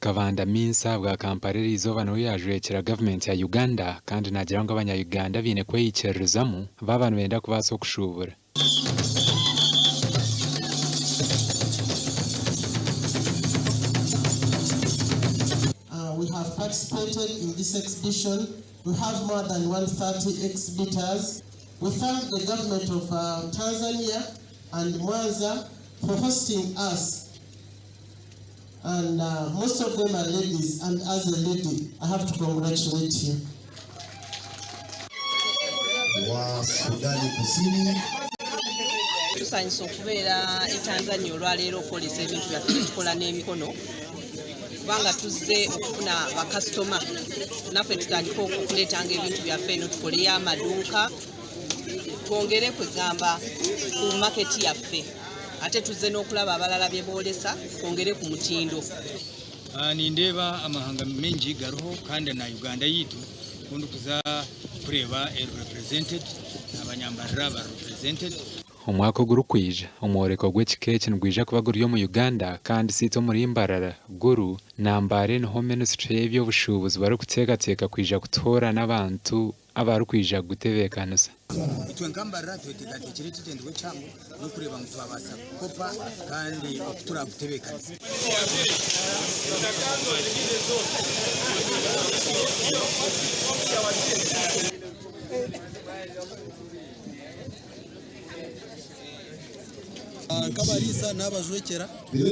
Kabanda Minsa bwa Kampala eriizooba niwe yaajwekyera gavumenti ya Uganda kandi naagira ngu abanya-Uganda baine kweyikiririzamu baaba nibenda kubaasa okushuubura. We have participated in this exhibition. We have more than 130 exhibitors. We thank the government of Tanzania and Mwanza for hosting us. And most of them are ladies, and as a lady, I have to congratulate you. Wa Sudani Kusini. Tusanyuse okubeera e Tanzania olwaleero okwolesa ebintu byaffe byetukola n'emikono, kubanga tuzze okufuna bakasitoma, naffe tutandike okuleetanga ebintu byaffe eno, tukoleyo amaduuka, twongere kwegamba ku maketi yaffe, ate tuzze n'okulaba abalala bye boolesa, twongere ku mutindo. Nindeeba amahanga maingi gariho kandi na Uganda yaitu kundikuza kureeba eri represented, abanyambarira bari represented. Omwaka ogurikwija, omworeko gw'ekika eki nigwija kuba guri omu Uganda kandi siitwe omuri Mbarara, Gulu na Mbale niho minisiture y'eby'obushuubuzi barikuteekateeka kwija kutoorana abantu abarikwija kugutebeekanisa. Itwe nka Mbarara tweteekateekire ekigyendererwa ekihango n'okureeba ngu twabaasa kukopa kandi oku turagutebeekanise. Nk'abariisa naabajwekyera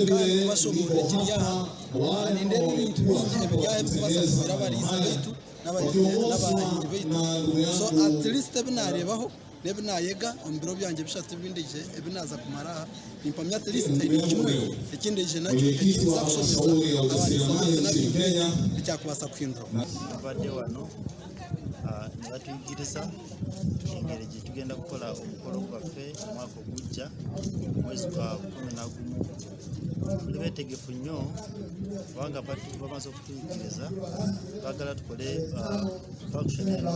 kandi kubashoboorora ekiri aha. Nindeeba ebintu bingi ebiri aha ebirikubaasa kuhwera abariisa baitu n'abahingi baitu. So at least ebi naareebaho n'ebi naayega omu biro byangye bishatu ebi naaza kumara aha, nimpamya at least haine kimwe eki ndaije nakyo ekinkuza kushomesa abariisa baitu n'abahingi baitu ekyakubaasa kuhinduraho. Tubadde wano nibatuyigiriza engeri gye tugenda kukora omukoro gwaffe omwaka ogujja omwezi gwa 11. Turi beetegefu nnyo kubanga bamaze okutuyigiriza, baagala tukore function eno.